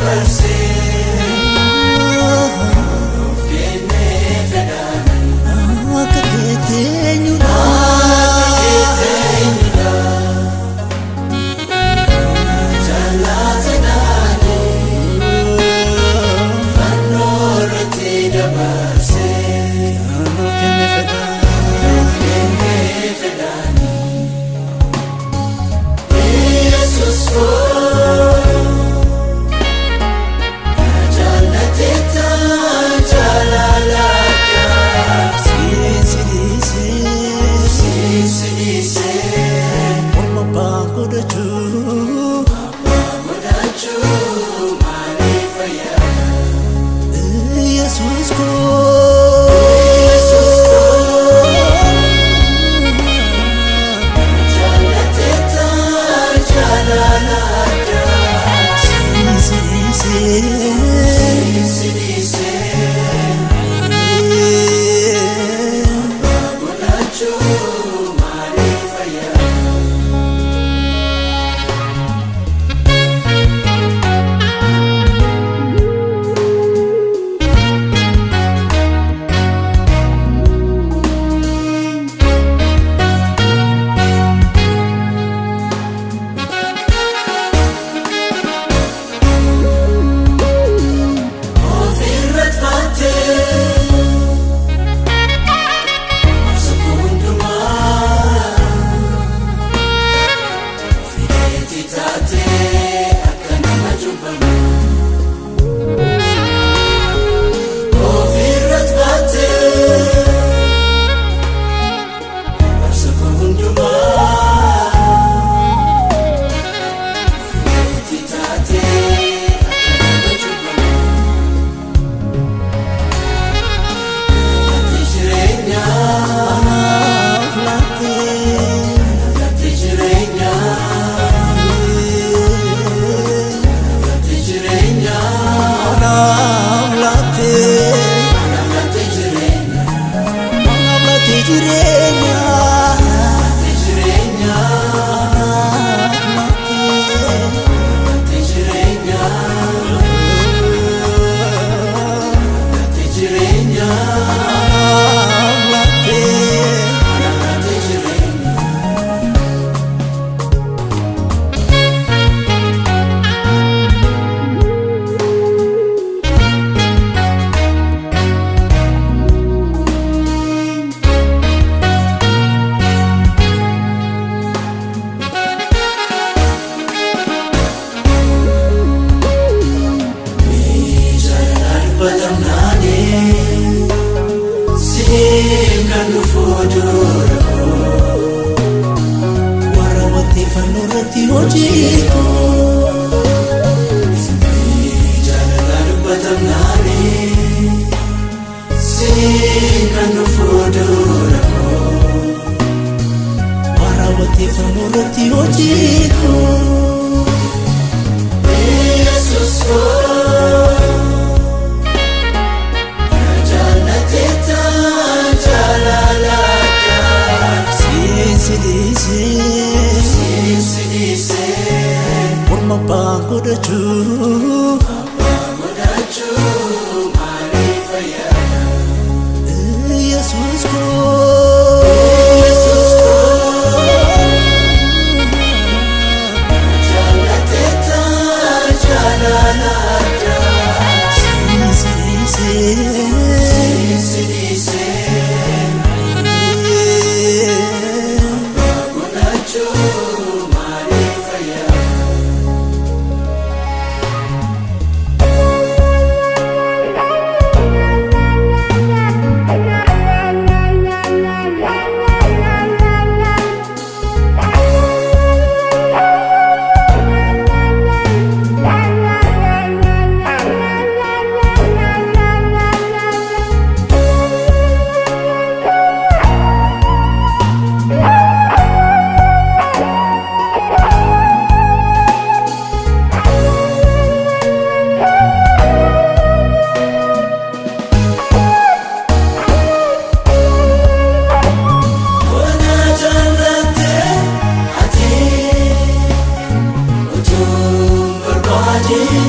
dabarsee nuuf kennee fedhaani. Akka keetti eenyudha? Akka keetti eenyudha? Jaallatee naani fannoo irratti dabarsee Nuuf kenne fedhaan. Nuuf kennee fedhaani. Yesuus koo na jaallateetta jaalala addaa. Siin si dhiisee. Siin si dhiisee. Morma abbaa godhachuu. Abbaa godhachuu maaliif fayyaada? Yesuus koo. Yesuus koo jaallateetta jaalala addaa. Siin si dhiisee. Siin si dhiisee. Abbaa godhachuu maaliif fayyaada? Ofirratti baattee obsa hundumaa ofiitti taatee akka nama cubbamaa. Ofirratti baattee obsa hundumaa ofiitti taatee akka nama cubbamaa. Ati jireenya, Anaaf laattee. ati jireenya, ati jireenya, Anaaf laattee. ati jireenya, Anaaf laattee jireenya. Ati jireenya, Anaaf laattee. Ati jireenya, ati jireenya, Anaaf laattee. Ati jireenya. Jaalala dubbatamnaani siin kan dhufu dura koo. Warra watteeffannoo irratti hojii koo. Jaalala dubbatamnaani siin kan dhufu dura koo. Warra watteeffannoo irratti hojii koo. Yesuus koo na jaallateetta jaalala addaa. Siin si dhiisee. Siin si dhiisee. Morma abbaa godhachuu. Abbaa godhachuu maaliif fayyada? Yesuus koo. Yesuus koo na jaallateetta jaalala addaa. Siin si dhiisee. Siin si dhiisee. Abbaa godhachuu maaliif fayyada? Ati utuu barbaadee.